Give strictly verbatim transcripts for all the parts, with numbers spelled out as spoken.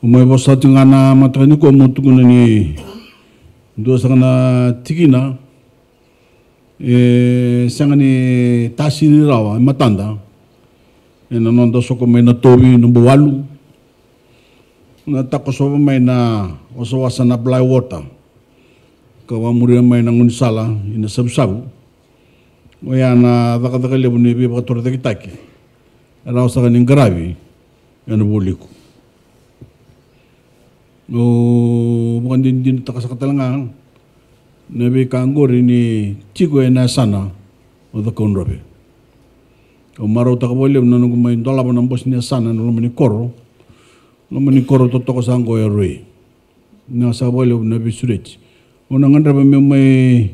Au mai vosa tiko ga na mataka nikua, mo tukuna ni dua saka na tikina e sega ni tasiri rawa e matada ena noda soko mai na tovi na Buwalu, na takosova mai na wasawasa na Bligh Water, ka vakamuria mai na gaunisala i Nasavusavu. Oya na cakacaka levu ni veivakatorocaketaki e rawa saka ni qaravi ena vualiku. Au vakadinadinataka saka tale ga na veika oqori ni tiko ena yasana o Cakaudrove. Au marautaka vakalevu na noqu mai dolava na bose ni yasana ena loma ni koro, loma ni koro totoka saka oqo e Rui. Vinaka saka vakalevu na veisureti. Au na gadreva meu mai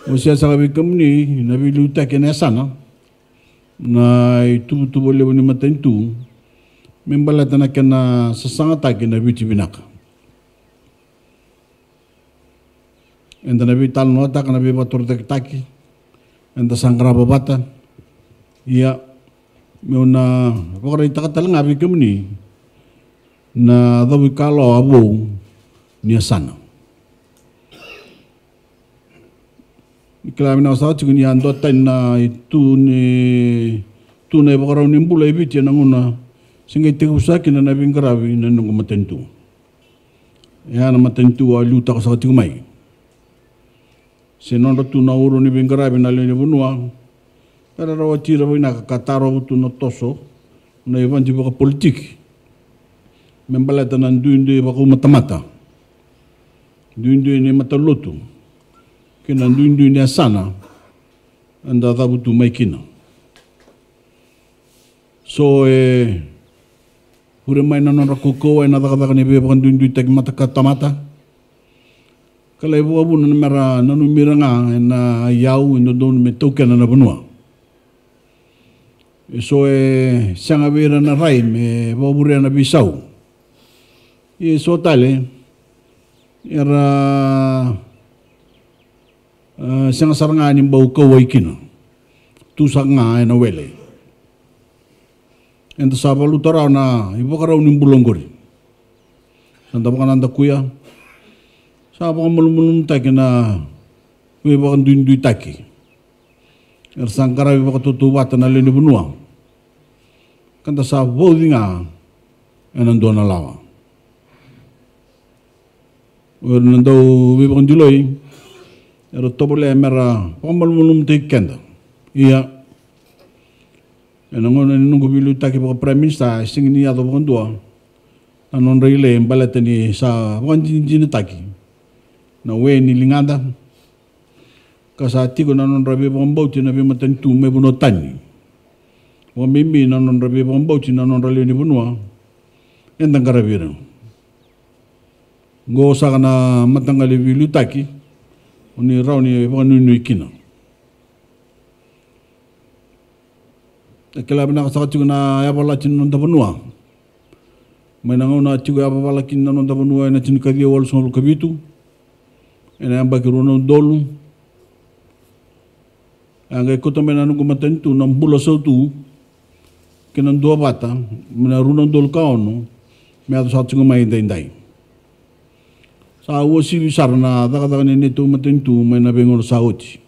wasea saka vei kemuni na veiliutaki ena yasana, na ituvatuva levu ni matanitu me baleta na kena sasagataki na Viti vinaka. Eda na veitalanoataka na veivakatorocaketaki eda sa qarava vata. Ia, meu na vakaraitaka tale ga vei kemuni na cavuikalawa vou ni yasana. Ni kila vinaka saka tiko ni a dua tani na itu ni, tu na ivakarau ni bula e Viti ena gauna se qai tekivu saka kina na veiqaravi na noqu matanitu. Ia na matanitu a liutaka saka tiko mai. Se nodra tu na uro ni veiqaravi na lewe ni vanua, era rawati ira vinaka ka tarova tu na toso na ivadi vakapolitiki me baleta na duidui vakaumatamata, duidui ni matalotu kei na duidui ni yasana eda cavutu mai kina. So e vure mai na nodra kaukauwa ena cakacaka ni veivakaduiduitaki matakatamata. Ka lai vakavuna na mera nanumi ira ga ena iyau e dodonu me taukena na vanua. E so e sega vei ira na rai me vakavurea na veisau. E so tale era, e, sega sara ga ni bau kauwai kina. Tu saka ga ena wele. Eda sa valuta rawa na ivakarau ni bula oqori. Sa da vakanadakuya, sa vakamalumalumutaki na veivakaduiduitaki. Era sa qaravi vakatautauvata na lewe ni vanua, ka da sa vauci ga ena dua na lawa. O ira na dau veivakadiloi era tovolea mera vakamalumalumutaki keda. Ia, ena gauna ni noqu veiliutaki vaka Prime Minister, e sega ni yaco vakadua na nodra ilai baleta ni sa vakadinadinataki na we ni ligada, ka sa tiko na nodra veivakabauti na veimatanitu mai vanua tani. Vakabibi na nodra veivakabauti na nodra lewe ni vanua eda qaravi ira. Qo saka na mataqali veiliutaki o ni rawa ni vakanuinui kina. E kila vinaka saka tiko na yavalati na noda vanua. Mai na gauna a tiko yavavala kina na noda vanua ena tinikaciwa walusagavulu ka vitu, ena yabaki rua na udolu, a qai kauta mai na noqu matanitu na bula sautu kei na duavata mai na rua na udolu ka ono me yaco saka tiko mai edaidai. Sa uasivi sara na cakacaka ni neitou matanitu mai na veigauna sa oti.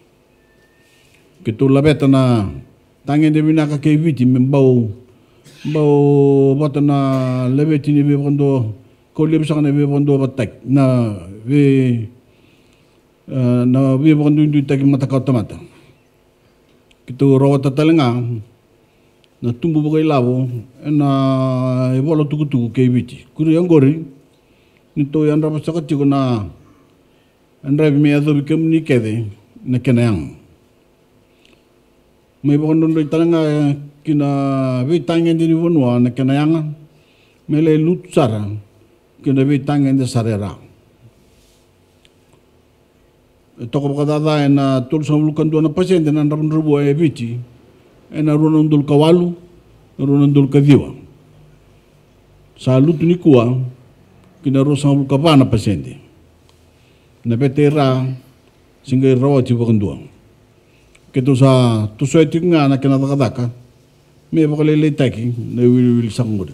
Keitou laveta na tagede vinaka kei Viti me bau, bau vata na laveti ni veivakadua, kau levu saka na veivakadua vataki na vei, e, na veivakaduiduitaki matakawatamata. Keitou rawata tale ga na tubu vakailavo ena ivola tukutuku kei Viti. Kuri oqori ni tou yadrava saka tiko na yadravi me yacovi kemuni kece na kena yaga. Mai vakadrodroi tale ga ki na veitagede ni vanua na kena yaga me lai lutu sara ki na veitagede sara e ra. E toka vakacaca ena tolusagavulu ka dua na pasede na dravudravua e Viti ena rua na udolu ka walu, rua na udolu ka ciwa. Sa lutu nikua ki na ruasagavulu ka va na pasede. Na veta i ra se qai rawati vakadua. Keitou sa tosoya tiko ga na kena cakacaka me vakalailaitaki na iwiliwili saka qori.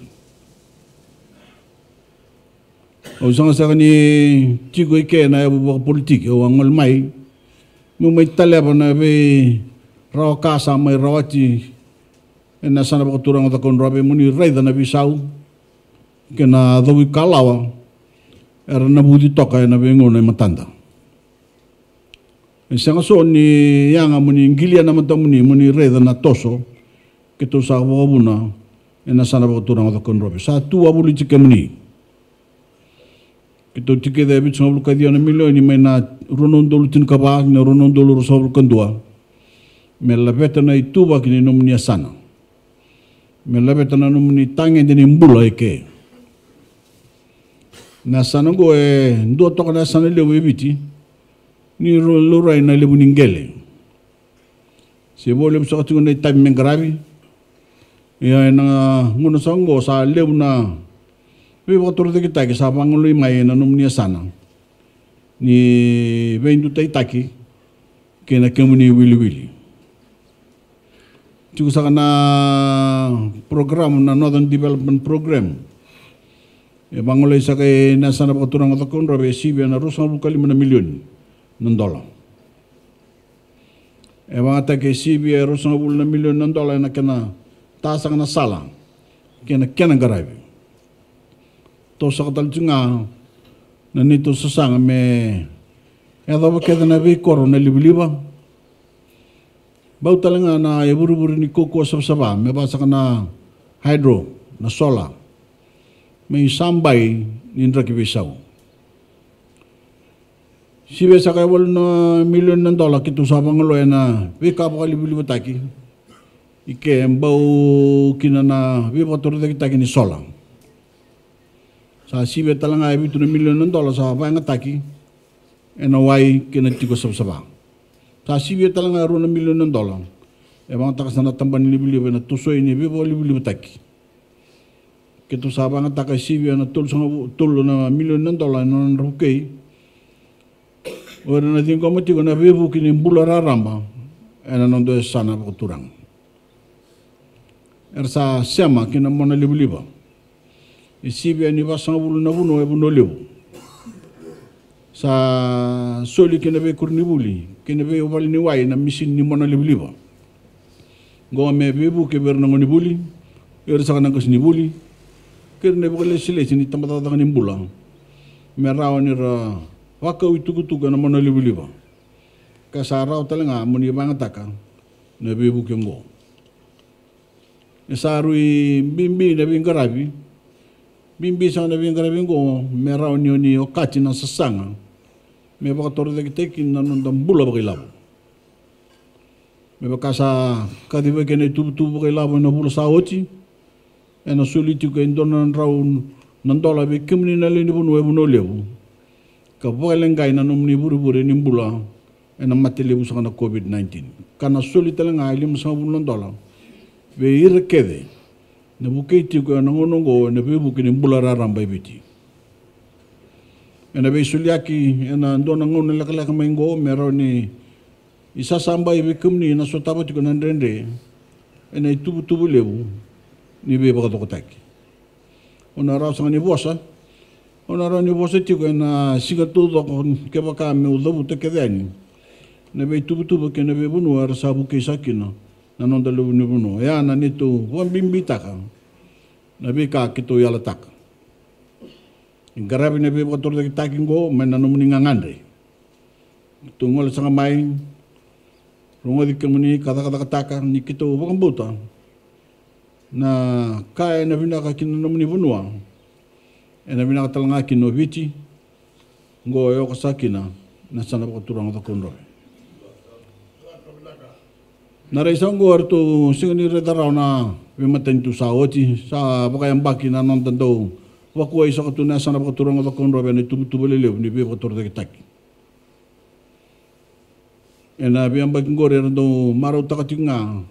Au sega saka ni tiko i ke na yavu vakapolitiki, au a gole mai meu mai taleva na veirawa ka sa mai rawati ena yasana vakaturaga o Cakaudrove, mo ni raica na veisau kei na cavuikalawa era navuci toka ena veigauna e matada. E sega so ni yaga mo ni qilia na matamuni mo ni raica na toso keitou sa vakavuna ena yasana vakaturaga o Cakaudrove. Sa tu wavoliti kemuni. Keitou tiko e vitusagavulu ka ciwa na milioni mai na rua na udolu tinikava ki na rua na udolu ruasagavulu ka dua me laveta na ituvaki ni nomuni yasana, me laveta na nomuni tagede ni bula e ke. Na yasana oqo e dua toka na yasana levu e Viti ni ro-, laurai na levu ni qele. Se vo levu saka tiko na itavi me qaravi. Ia ena gauna saka oqo sa levu na veivakatorocaketaki sa vagaloi mai ena nomuni yasana ni veidutaitaki kei na kemuni wiliwili. Tiko saka na program, na Northern Development Program, e vagolei saka ena yasana vakaturaga o Cakaudrove e sivia na ruasagavulu ka lima na milioni na dola. E vagataki e sivia e ruasagavulu na milioni na dola ena kena ta saka na sala kei na kena qaravi. Toso saka tale tiko ga na neitou sasaga me yacova kece na veikoro na livaliva. Bau tale ga na ivurevure ni kaukauwa savasava me vaka saka na hydro, na sola, me isabai ni draki veisau. Sivia saka e walu na milioni na dola keitou sa vagolei ena veika vakalivalivataki i ke, bau kina na veivakatorocaketaki ni sola. Sa sivia tale ga e vitu na milioni na dola sa vakayagataki ena wai kei na tiko savasava. Sa sivia tale ga e rua na milioni na dola e vagataka saka na tabana ni livaliva ena tosoi ni veivakalivalivataki. Keitou sa vagataka e sivia na tolusagavulu, tolu na milioni na dola ena nodra vukei o ira na ciqoma tiko na veivuke ni bula raraba ena noda yasana vakaturaga. Era sa sema ki na mona livaliva. E sivia ni vasagavulu na vanua e Vanua Levu. Sa soli ki na veikoronivuli kei na veivaleniwai na misini ni mona livaliva. Qo me veivuke vei ira na gonevuli, ira saka na qasenivuli kei ira na ivakalesilesi ni tabacakacaka ni bula, me rawa ni ra vakau itukutuku ena mona livaliva. Ka sa rawa tale ga mo ni vagataka na veivuke oqo. E sa rui bibi na veiqaravi, bibi saka na veiqaravi oqo me rawa ni o ni okati na sasaga me vakatorocaketaki kina na noda bula vakailavo. Me vaka sa kacivaki ena ituvatuva vakailavo ena vula sa oti, ena soli tiko e dua na drau na dola vei kemuni na lewe ni vanua e Vanua Levu, ka vakaleqai na nomuni vurevure ni bula ena mate levu saka na COVID nineteen. Ka na soli tale ga e limasagavulu na dola vei ira kece na vukei tiko ena gauna oqo ena veivuke ni bula raraba e Viti. Ena veisoliyaki ena dua na gauna lekaleka mai oqo me rawa ni isasabai vei kemuni na sotava tiko na dredre ena ituvatuva levu ni veivakacokotaki. Au na rawa saka ni vosa, au na rawa ni vosa tiko ena siga taucoko kevaka meu cavuta kece yani na veituvatuva kei na veivanua era sa vukei saka kina na noda lewe ni vanua. Ia na neitou vakabibitaka na veika keitou yalataka. Qaravi na veivakatorocaketaki oqo mai na nomuni gagadre. Keitou gole saka mai, rogoci kemuni ka cakacakataka ni keitou vakabauta na ka ena vinaka kina na nomuni vanua, ena vinaka tale ga kina o Viti. Oqo e oka saka kina na yasana vakaturaga o Cakaudrove. Na rai sa oqo eratou sega ni raica rawa na veimatanitu sa oti, sa vakayabaki na noda dau vakuai saka tu na yasana vakaturaga o Cakaudrove ena ituvatuva lelevu ni veivakatorocaketaki. Ena veiyabaki oqori era dau marautaka tiko ga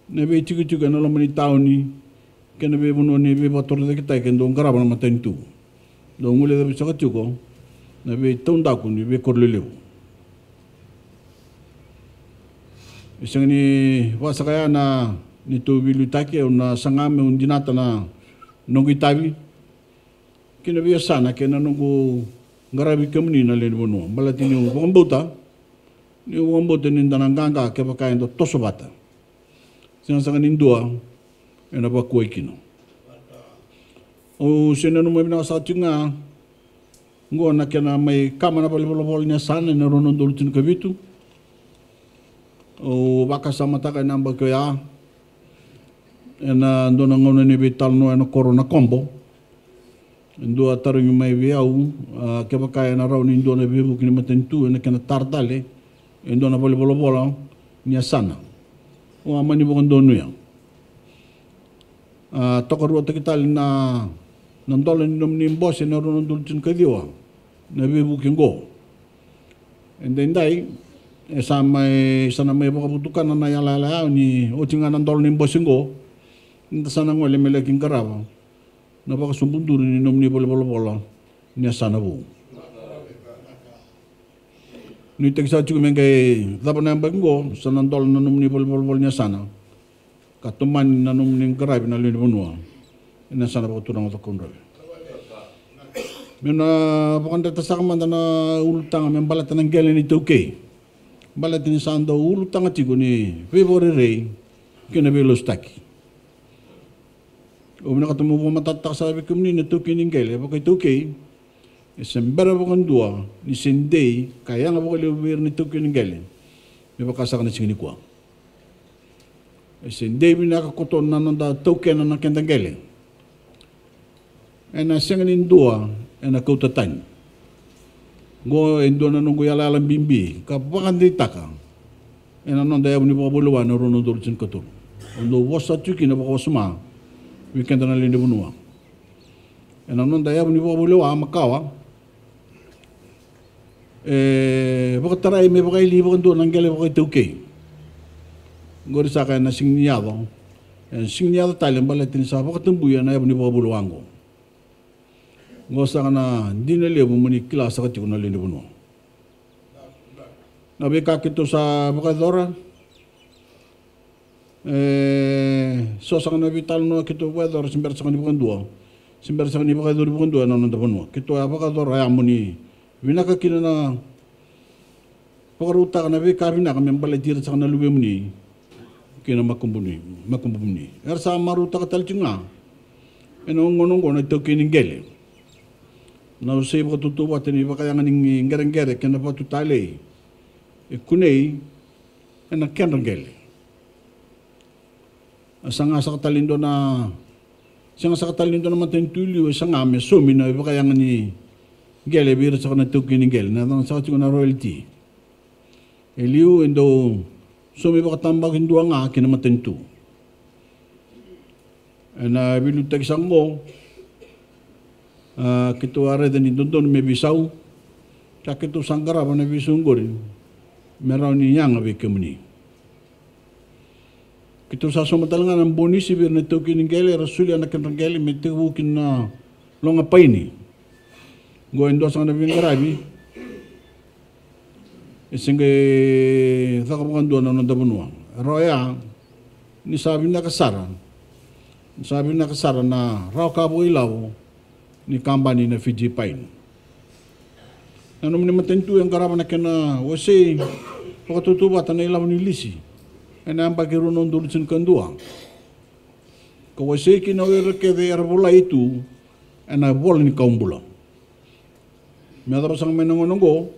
na veitikotiko ena loma ni tauni kei na veivanua ni veivakatorocaketaki e dau qarava na matanitu. Dau guilecavi saka tiko na veitaudaku ni veikoro lelevu. E sega ni vakasakaya na neitou veiliutaki, au na saga meu dinata na noqu itavi ki na veiyasana kei na noqu qaravi kemuni na lewe ni vanua, baleta niu vakabauta, niu vakabauta ni da na qaqa kevaka eda toso vata. Sega saka ni dua ena vakuai kina. Au se nanuma vinaka saka tiko ga oqo na kena mai kama na valenivolavola ni yasana ena rua na udolu tinikavitu. Au vakasamataka ena yabaki oya ena dua na gauna ni veitalanoa ena koro na Kobo. E dua a tarogi mai vei au, a, kevaka ena rawa ni dua na veivuke ni matanitu ena kena tara tale e dua na valenivolavola ni yasana. Au a mani vakadonuya. A, tokaruataki tale na, na dola ni nomuni bose ena rua na udolu tinikaciwa na veivuke oqo. E daidai e sa mai, sa na mai vakavotukana na yalayala ya ni oti ga na dola ni bose oqo, da sa na gole me laki qarava na vakasobu duru ni nomuni valenivolavola ni yasana vou. Nuitaki saka tiko me qai cava na yabaki oqo, sa na dola na nomuni valenivolavola ni yasana, ka tomani na nomuni qaravi na lewe ni vanua ena yasana vakaturaga o Cakaudrove. Meu na vakadreta saka mada na ulutaga me baleta na qele ni taukei, baleta ni sa dau ulutaga tiko ni veivakarerei kei na veilasutaki. Au vinakata meu vakamatatataka sara vei kemuni na taukei ni qele, vakaitaukei, e se bera vakadua ni se dei ka yaga vakalevu vei ira na taukei ni qele me vaka saka na siga nikua. E se dei vinaka koto na noda taukena na keda qele. Ena sega ni dua ena kauta tani. Oqo e dua na noqu yalayala bibi ka vakadeitaka ena noda yavu ni vakavulewa ena rua na udolu tinikatolu. Au dau vosa tiko kina vakawasoma vei keda na lewe ni vanua. Ena noda yavu ni vakavulewa makawa, e vakatarai me vakaili vakadua na qele vakaitaukei. Oqori saka ena sega ni yaco, ena sega ni yaco tale baleta ni sa vakatabui ena yavu ni vakavulewa oqo. Oqo saka na dina levu mo ni kila saka tiko na lewe ni vanua. Na veika keitou sa vakayacora, e so saka na veitalanoa keitou vakayacora, se bera saka ni vakadua, se bera saka ni vakayacori vakadua ena noda vanua. Keitou a vakayacora ya mo ni vinaka kina na vakarautaka na veika vinaka me baleti ira saka na luvemuni kei na makubumuni, makubumuni. Era sa marautaka tale tiko ga ena gauna oqo na itaukei ni qele. Na wasei vakatautauvata ni vakayaga ni qereqere kei na vatu talei e kunei ena kedra qele. A saga saka tale e dua na, sega saka tale e dua na matanitu e liu e saga me saumi na vakayaga ni qele vei ira saka na taukei ni qele, na yacana saka tiko na royalty. E liu e dau saumi vakatabakidua ga ki na matanitu. Ena veiliutaki saka oqo, a, keitou a raica ni dodonu me veisau. Ka keitou sa qarava na veisau oqori me rawa ni yaga vei kemuni. Keitou sa sauma tale ga na bonisi vei ira na itaukei ni qele era solia na kedra qele me tekivu ki na loga paini. Oqo e dua saka na veiqaravi e se qai caka vakadua na noda vanua. E rawa ya ni sa vinaka sara, ni sa vinaka sara na rawa ka vakailavo ni kabani na Fiji Pine. Na nomuni matanitu e qarava na kena wasei vakatautauvata na ilavo ni lisi ena yabaki rua na udolu tinikadua, ka wasei kina o ira kece era volai tu ena ivola ni kawa bula. Me yacova saka mai na gauna oqo,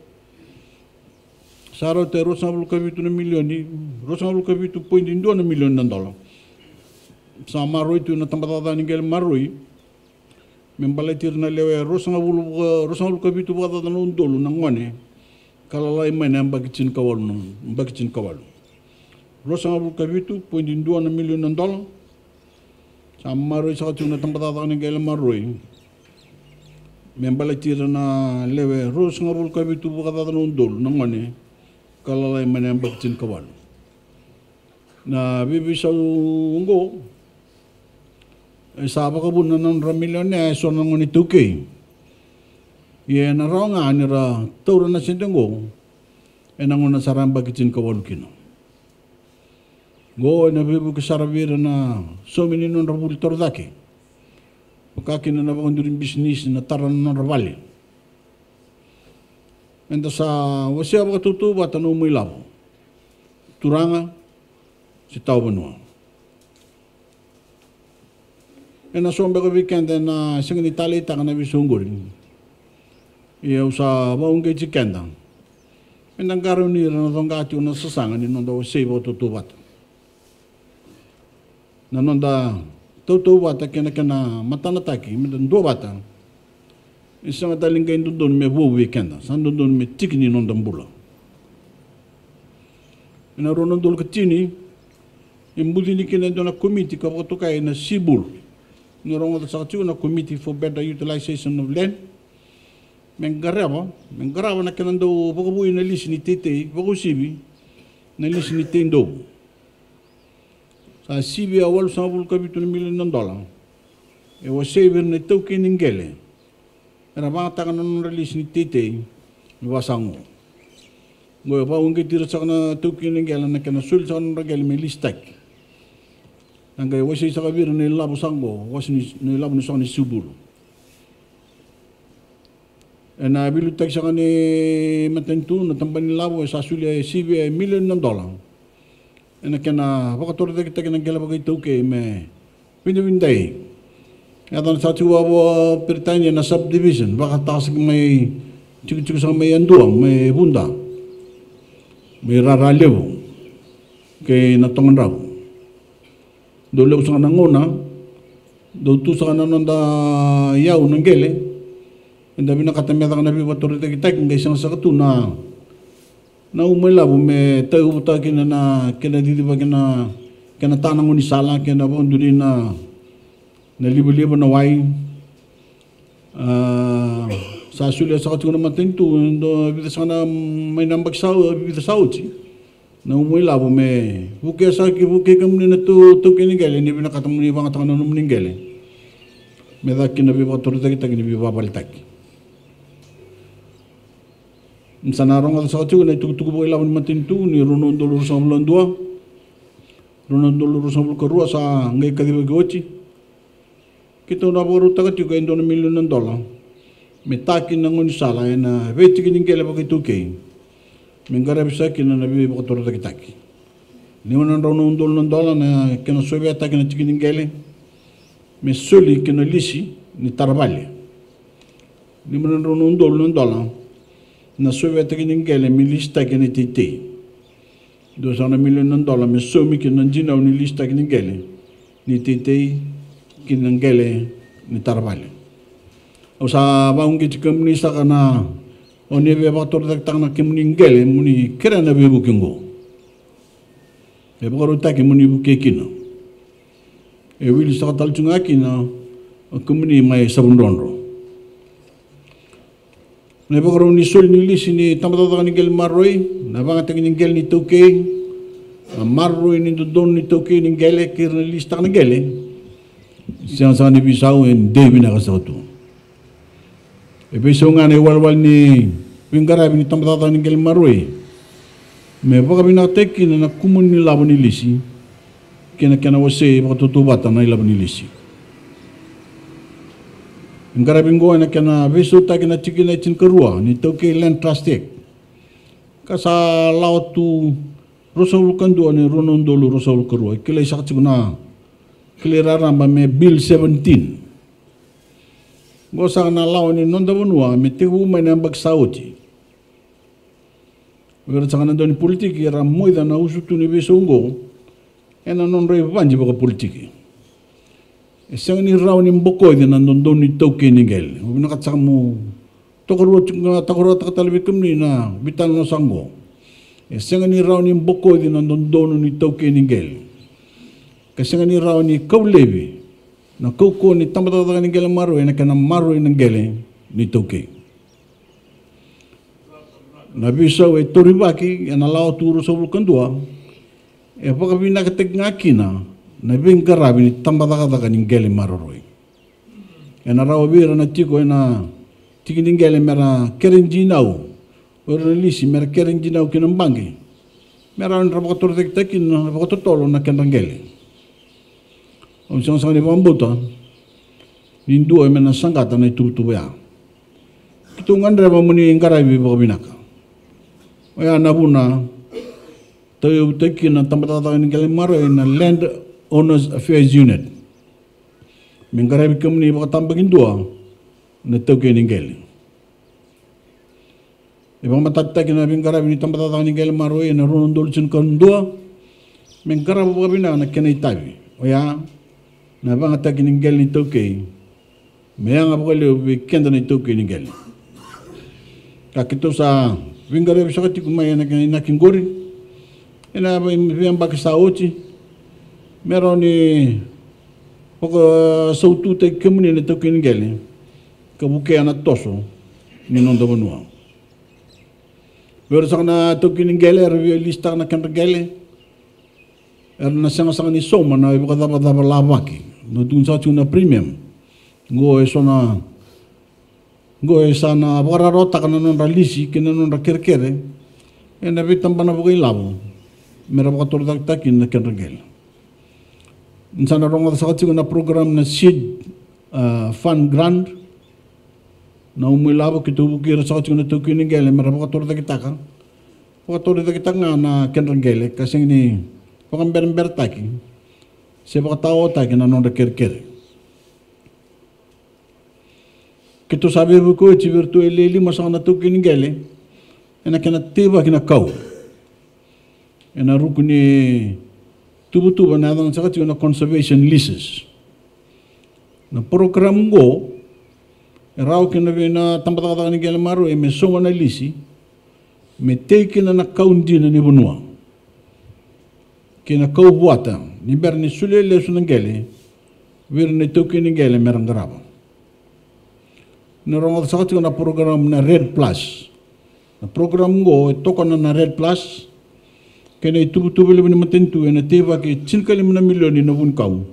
sa rauta e ruasagavulu ka vitu na milioni, ruasagavulu ka vitu poidi dua na milioni na dola sa maroroi tu na tabacakacaka ni qele maroroi me baleti ira na lewe ruasagavulu, ruasagavulu ka vitu vakacaca na udolu na gone ka lalai mai na yabaki tinikawalu, na yabaki tinikawalu. Ruasagavulu ka vitu poidi dua na milioni na dola sa maroroi saka tiko na tabacakacaka ni qele maroroi me baleti ira na lewe ruasagavulu ka vitu vakacaca na udolu na gone ka lalai mai na yabaki tinikawalu. Na veiveisau oqo e sa vakavuna na nodra milioni e so na gone iTaukei. Ia ena rawa ga ni ra taura na sede oqo ena gauna sa ra yabaki tinikawalu kina. Oqo ena veivuke sara vei ira na saumi ni nodra vuli torocake, vaka kina na vakaduri bisinisi, na tara na nodra vale. Eda sa wasea vakatautauvata na uma ilavo, turaga se tawa vanua. Ena so beka vei keda ena sega ni taleitaka na veisau oqori. Ia au sa vakauqeti keda meda qarauni ira na coqa tiko na sasaga ni noda wasei vakatautauvata. Na noda tautauvata kei na kena matanataki meda duavata e sega tale ni qai dodonu me vou vei keda, sa dodonu me tiki ni noda bula. Ena rua na udolu ka tini e bucini kina e dua na komiti ka vakatokai na CBUL. Ni rogoca saka tiko na Committee for Better Utilization of Land. Me qarava, me qarava na kena dau vakavoui na lisi ni teitei, vakauasivi na lisi ni tei dovu. Sa sivia walusagavulu ka vitu na milioni na dola e wasei vei ira na itaukei ni qele era vagataka na nodra lisi ni teitei ni vasaqo. Oqo e vakauqeti ira saka na itaukei ni qele na kena soli saka na nodra qele me lisitaki. Na qai wasei saka vei ira na ilavo saka oqo, wasei ni, na ilavo ni saka ni CBUL. Ena veiliutaki saka ni matanitu na tabana ni lavo e sa solia e sivia e milioni na dola ena kena vakatorocaketaki na qele vakaitaukei me vidavidai. Yacana sa tiko vakaperitania na subdivision, vakataka saka mai, tikotiko saka mai Yadua, mai Vuda, mai Raralevu kei na Togadravu. Dau levu saka na gauna dau tu saka na noda iyau na qele. Eda vinakata me caka na veivakatorocaketaki qai sega saka tu na, na uma ilavo me tauyavutaka kina na kena cicivaki na kena ta na gaunisala kei na vakaduri na, na livaliva na wai. A, sa solia saka tiko na matanitu e dua vica saka na, mai na yabaki sa, vica sa oti. Na uma ilavo me vukea saka, vukei kemuni na itaukei ni qele ni vinakata moni vagataka na nomuni qele me caka kina veivakatorocaketaki ni veivakavaletaki. Ni sa na rogoca saka tiko na itukutuku vakailavo ni matanitu ni rua na udolu ruasagavulu ka dua, rua na udolu ruasagavulu ka rua sa qai kacivaki oti. Keitou na vakarautaka tiko e dua na milioni na dola me ta kina na gaunisala ena veitiki ni qele vakaitaukei me qaravi saka kina na veivakatorocaketaki. Lima na drau na udolu na dola na kena soveataki na tiki ni qele me soli kina lisi ni taravale. Lima na drau na udolu na dola na soveataki ni qele me lisitaki na teitei. Dua saka na milioni na dola me saumi kina na dinau ni lisitaki ni qele ni teitei kei na qele ni taravale. Au sa vakauqeti kemuni saka na, o ni via vakatorocaketaka na kemuni qele moni kerea na veivuke oqo. e vakarautaki mo ni vukei kina. E wili saka tale tu ga kina o kemuni mai Savudrodro. Na ivakarau ni soli ni lisi ni tabacakacaka ni qele maroroi, na vagataki ni qele ni taukei, na maroroi ni dodonu ni taukei ni qele kei ira na lisitaka na qele. Sega saka ni veisau, e dei vinaka saka tu. E veisau ga na iwalewale ni veiqaravi ni tabacakacaka ni qele maroroi me vakavinakataki kina na kumuni ni lavo ni lisi kei na kena wasei vakatautauvata na ilavo ni lisi. Qaravi oqo ena kena veisautaki na tikina e tinikarua ni taukei Land Trust Act, ka sa lawa tu ruasagavulu ka dua ni rua na udolu ruasagavulu ka rua, e kilai saka tiko na kilai raraba me Bill seventeen. Oqo saka na lawa ni noda vanua me tekivu mai na yabaki sa oti. O ira saka na daunipolitiki era moica na usutu ni veisau oqo ena nodra ivadi vakapolitiki. E sega ni rawa ni bokoci na dodonu ni taukei ni qele. Au vinakata saka meu tokarua tiko ga, tokaruataka tale vei kemuni na veitalanoa saka oqo. E sega ni rawa ni bokoci na dodonu ni taukei ni qele, ka sega ni rawa ni kau laivi na kaukauwa ni tabacakacaka ni qele maroroi ena kena maroroi na qele ni taukei. Na veisau e taurivaki ena lawa tu ruasagavulu ka dua e vakavinakataki ga kina na veiqaravi ni tabacakacaka ni qele maroroi. Ena rawa vei ira na tiko ena tiki ni qele mera kere dinau, o ira na lisi mera kere dinau ki na baqe, me rawa ni ra vakatorocaketaka kina na vakatotolo na kedra qele. Au sega saka ni vakabauta ni dua me na saqata na ituvatuva ya. Keitou gadreva mo ni qaravi vakavinaka. Oya na vuna tauyavutaki kina na tabacakacaka ni qele maroroi na Land Owners Affairs Unit me qaravi kemuni vakatabakidua na taukei ni qele. E vakamatatataki na veiqaravi ni tabacakacaka ni qele maroroi ena rua na udolu tinikadua me qarava vakavinaka na kena itavi, oya na vagataki ni qele ni taukei me yaga vakalevu vei keda na itaukei ni qele. Ka keitou sa veiqaravi saka tiko mai ena kena inaki qori ena vei-, veiyabaki sa oti me rawa ni vakasaututaki kemuni na taukei ni qele ka vukea na toso ni noda vanua. Vei ira saka na taukei ni qele era via lisitaka na kedra qele, era na sega saka ni sauma na ivakacavacava lavaki. Na tukuni saka tiko na premium. Qo e so na, qo e sa na vakararawataka na nodra lisi kei na nodra kerekere ena veitabana vakailavo mera vakatorocaketaka kina na kedra qele. Ni sa na rogoca saka tiko na program na seed, ah, fund grant. Na umu ilavo keitou vukei ira saka tiko na taukei ni qele mera vakatorocaketaka, vakatorocaketaka ga na kedra qele ka sega ni vakaberaberataki se vakataotaki na nodra kerekere. Keitou sa veivuke oti vei iratou e le lima saka na taukei ni qele ena kena teivaki na kau ena ruku ni tuvatuva na yacana saka tiko na conservation leases. Na program qo e rawa kina vei na tabacakacaka ni qele maroroi me sauma na lisi me tei kina na kau dina ni vanua kei na kau vuata ni bera ni solia lesu na qele vei ira na itaukei ni qele mera qarava. Na rogoca saka tiko na program na Red Plus. Na program qo e tokona na Red Plus kei na ituvatuva levu ni matanitu ena teivaki e tinikalima na milioni na vunikau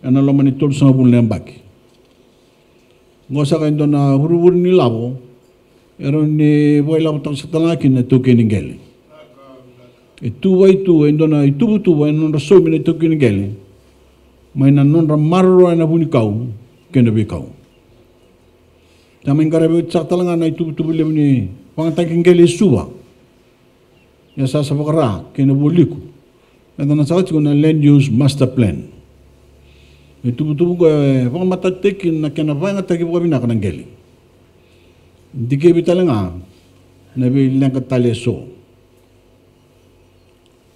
ena loma ni tolusagavulu na yabaki. Qo saka e dua na vurevure ni lavo e rawa ni vakailavotaka saka tale ga kina na taukei ni qele. E tu vei tu e dua na ituvatuva ena nodra saumi na taukei ni qele mai na nodra maroroya na vunikau kei na veikau. Sa mai qaravi oti saka tale ga na ituvatuva levu ni vagataki qele e Suva, ia sa sa vakara kei na Vualiku. Eda na saka tiko na Land Use Master Plan. Na ituvatuva qo e vakamatatataki kina na kena vakayagataki vakavinaka na qele. Dikevi tale ga na veileqa tale eso.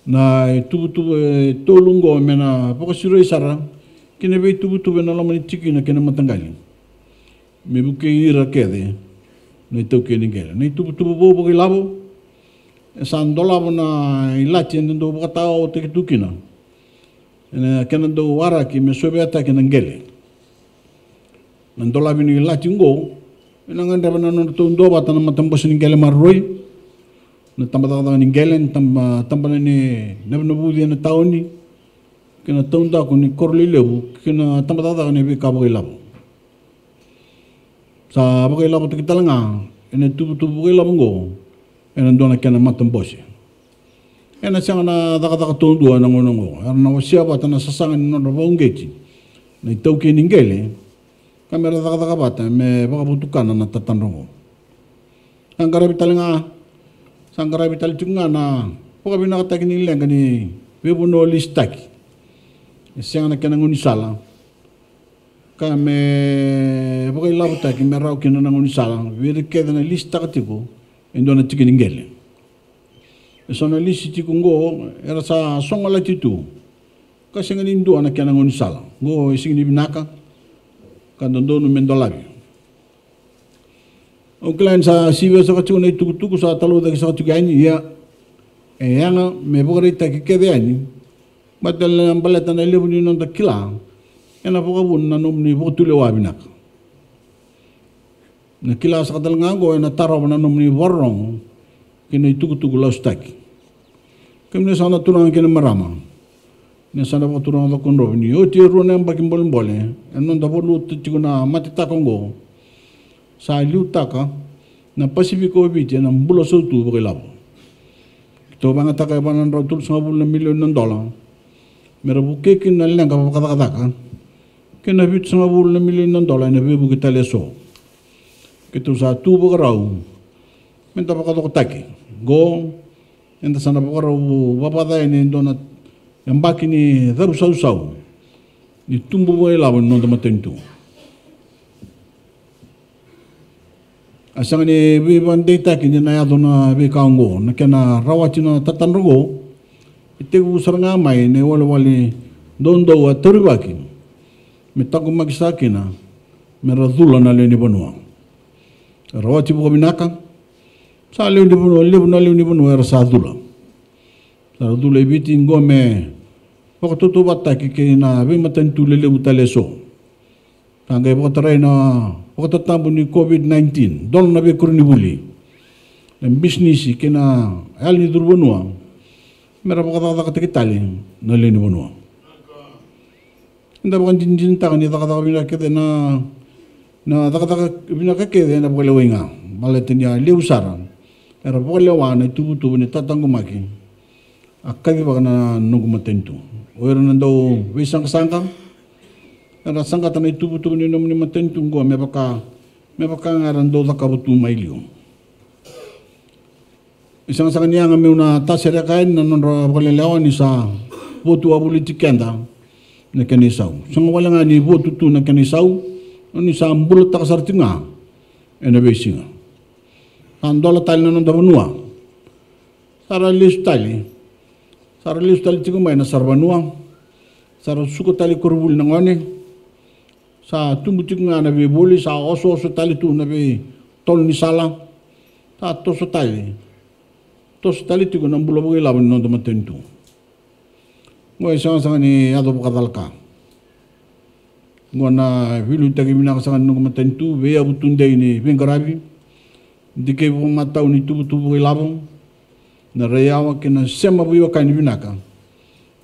Na ituvatuva e tolu qo me na vakasiroi sara kina veituvatuva ena loma ni tikina kei na mataqali me vukei ira kece na itaukei ni qele. Na ituvatuva vou vakailavo E sa dolava na ilati e dau vakataotaki tu kina ena kena dau waraki me soveataki na qele. Na dolavi ni ilati oqo ena gadreva na nodratou duavata na matabose ni qele maroroi, na tabacakacaka ni qele, na taba, tabana ni navunavuci ena taoni, kei na taudaku ni koro lelevu, kei na tabacakacaka ni veika vakailavo. Sa vakailavotaki tale ga ena ituvatuva vakailavo oqo ena dua na kena matabose. Ena sega na cakacaka taudua ena gauna oqo, era na wasea vata na sasaga ni nodra vakauqeti na itaukei ni qele, ka mera cakacaka vata me vakavatukana na tatadra oqo. Sa qaravi tale ga, sa qaravi tale tiko ga na vakavinakataki ni leqa ni veivanua lisitaki. E sega na kena gaunisala, ka me vakailavotaki me rawa kina na gaunisala vei ira kece na lisitaka tiko e dua na tiki ni qele. E so na lisi tiko oqo era sa sogolati tu, ka sega ni dua na kena gaunisala. Oqo e sega ni vinaka, ka dodonu me dolavi. Au kila ni sa sivia saka tiko na itukutuku sa talaucaki saka tiko yani, ia e yaga me vakaraitaki kece yani. Baleta, baleta na levu ni noda kila ena vakavuna na nomuni vakatulewa vinaka. Na kila saka tale ga oqo ena tarova na nomuni vakarorogo kei na itukutuku lasutaki. Kemuni saka na turaga kei na marama, ni sa na vakaturaga Cakaudrove, ni oti e rua na yabaki bolebole ena noda valuta tiko na matetaka oqo, sa liutaka na Pasifika o Viti ena bula sautu vakailavo. Keitou vakayagataka e va na drau tolusagavulu na milioni na dola mera vukei kina na leqa vakacakacaka, kei na vitusagavulu na milioni na dola ena veivuke tale eso. Keitou sa tu vakarau meda vakacokotaki. Oqo eda sa na vakarau vavaca yani e dua na yabaki ni cavusausau ni tubu vakailavo ni noda matanitu. A sega ni veivakadeitaki ni na yaco na veika oqo, na kena rawati na tatadra oqo. E tekivu sara ga mai na iwalewale doudou a taurivaki me taqomaki saka kina mera cula na lewe ni vanua. Rawati vakavinaka, sa lewe ni vanua, levu na lewe ni vanua era sa cula. Sa ra cula i Viti oqo me vakatautauvatataki kei na veimatanitu lelevu tale eso. Sa qai vakatarai na vakatatabu ni COVID nineteen, dola na veikoronivuli, na bisinisi kei na yalo ni curu vanua, mera vakacakacakataki tale na lewe ni vanua. Eda vakadinadinataka ni cakacaka vinaka kece na, na cakacaka vinaka kece ena vakalewai ga. Baleta ni a levu sara era vakalewa na ituvatuva ni tataqomaki a kacivaka na noqu matanitu. O ira na dau veisaqasaqa, era saqata na ituvatuva ni nomuni matanitu oqo me vaka, me vaka ga era dau cakava tu mai liu. E sega saka ni yaga meu na tasereka yani na nodra vakalelewa ni sa votu wavoliti keda na kena isau. Sega wale ga ni votu tu na kena isau, ni sa bulataka sara tiko ga ena veisiga. Sa dola tale na noda vanua. Sa ra lesu tale. Sa ra lesu tale tiko mai na saravanua. Sa ra suka tale koronivuli na gone. Sa tubu tiko ga na veivoli, sa osooso tale tu na veitolo ni sala. Sa toso tale, toso tale tiko na bula vakailavo ni noda matanitu. Oqo e sagasaga ni yaco vakacalaka. Oqo na veiliutaki vinaka saka ni noqu matanitu, veiyavu tudei ni veiqaravi, dikevi vakamatau ni tuvatuva vakailavo, na raiyawa kei na sema veiwekani vinaka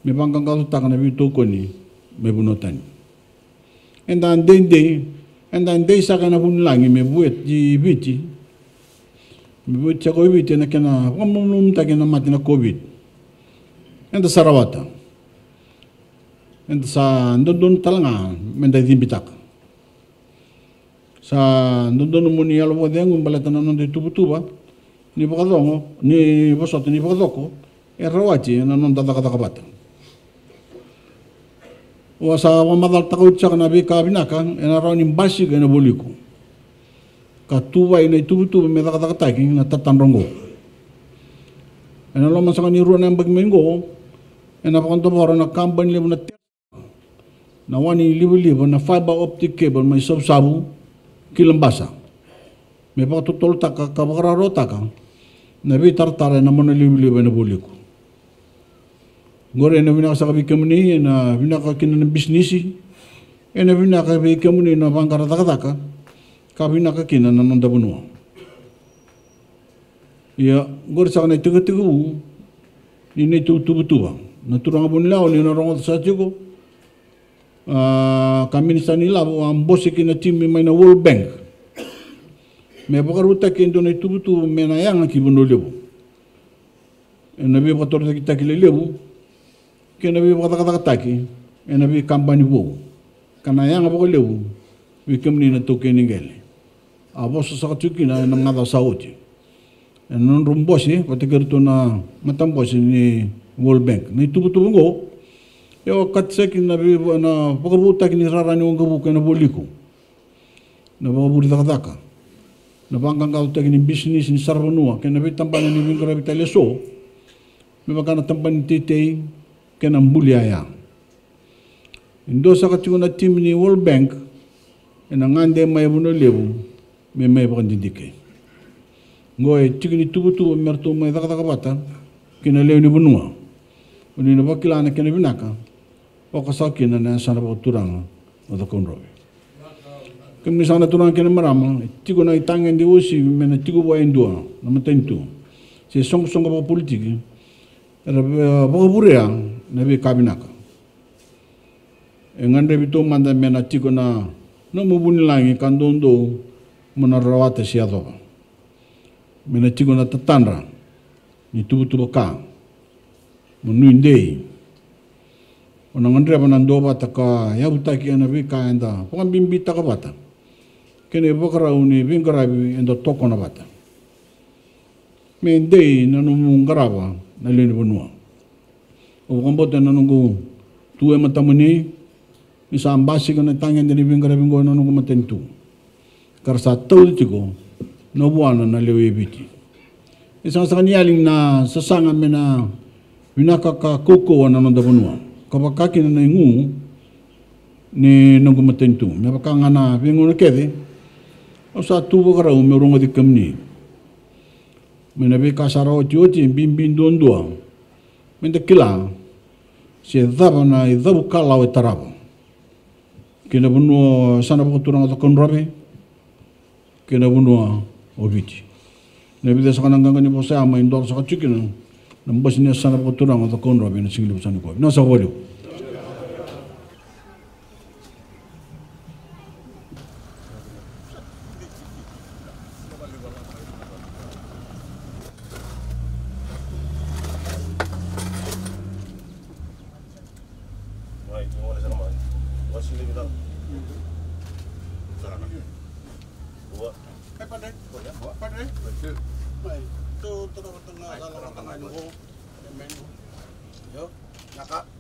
me vaqaqacotaka na veitokoni mai vanua tani. Eda deidei, eda dei saka ena vunilagi me vueti Viti, me vueti saka o Viti ena kena vakamalumalumutaki ena mate na COVID. Eda sa rawata. Eda sa dodonu tale ga meda cibitaka. Sa dodonu mo ni yalo vakacegu baleta na noda ituvatuva ni vakacogo, ni vosota, ni vakacoko e rawati ena noda cakacaka vata. Au sa vakamacalataka oti saka na veika vinaka ena rawa ni basika ena vualiku ka tuvai na ituvatuva me cakacakataki na tatadra oqo. Ena loma saka ni rua na yabaki mai oqo, ena vakadavora na kabani levu na na wa ni livaliva na fiber optic cable mai Savusavu ki Labasa, me vakatotolotaka ka vakarautaka na veitaratara ena mona livaliva ena vualiku. Qori ena vinaka saka vei kemuni ena vinaka kina na bisinisi, ena vinaka vei kemuni na vaqara cakacaka, ka vinaka kina na noda vanua. Ia, qori saka na itekitekivu ni neitou tuvatuva. Na turaga Vunilewa ni na rogoca saka tiko, a, ka minisita ni lavo a bose kina na timi mai na World Bank me vakarautaki e dua na ituvatuva me na yaga ki Vanua Levu. Ena veivakatorocaketaki lelevu kei na veivakacakacakataki ena veikabani vou, ka na yaga vakalevu vei kemuni na taukei ni qele. A vosa saka tiko kina ena macawa sa oti ena nodrau bose vata kei iratou na matabose ni World Bank. Na ituvatuva oqo e okati saka kina na vei-, na vakavoutaki ni rara ni waqavuka ena vualiku, na vakavure cakacaka, na vaqaqacotaki ni bisinisi ni saravanua kei na veitabana ni veiqaravi tale eso, me vaka na tabana ni teitei kei na buli yaya. E dua saka tiko na timi ni World Bank ena gade mai Vanua Levu me mai vakadidike. Oqo e tiki ni tuvatuva me ratou mai cakacaka vata kei na lewe ni vanua, o ni na vakila na kena vinaka. Oka saka kina na yasana vakaturaga o Cakaudrove. Kemuni saka na turaga kei na marama, e tiko na itagede uasivi me na tiko vua e dua na matanitu se soqosoqo vakapolitiki era vakavurea na veika vinaka. E gadrevi taumada me na tiko na nomu vunilagi ka doudou mo na rawata se yacova. Me na tiko na tatadra ni tuvatuva ka mo nuidei. O na gadreva na duavata ka yavutaki ena veika eda vakabibitaka vata kei na ivakarau ni veiqaravi eda tokona vata, me dei na nomu qarava na lewe ni vanua. Au vakabauta ena noqu tu e matamuni ni sa basika na tagede ni veiqaravi oqo ena noqu matanitu, ka ra sa tauca tiko na vuana na lewe i Viti. E sega saka ni yali na sasaga me na vinaka ka kaukauwa na noda vanua ka vaka kina na igu ni noqu matanitu. Me vaka ga na veigauna kece au sa tu vakarau meu rogoci kemuni mai na veika sa ra otioti, e bibi duadua me da kila se cava na icavu kalawa e tarava ki na vanua, yasana vakaturaga o Cakaudrove, kei na vanua o Viti. Na vica saka na qaqa ni vosa ya mai dolo saka tiko kina na bose ni yasana vakaturaga o Cakaudrove ena siga levu sa nikua. Vinaka saka vakalevu. Io, naka.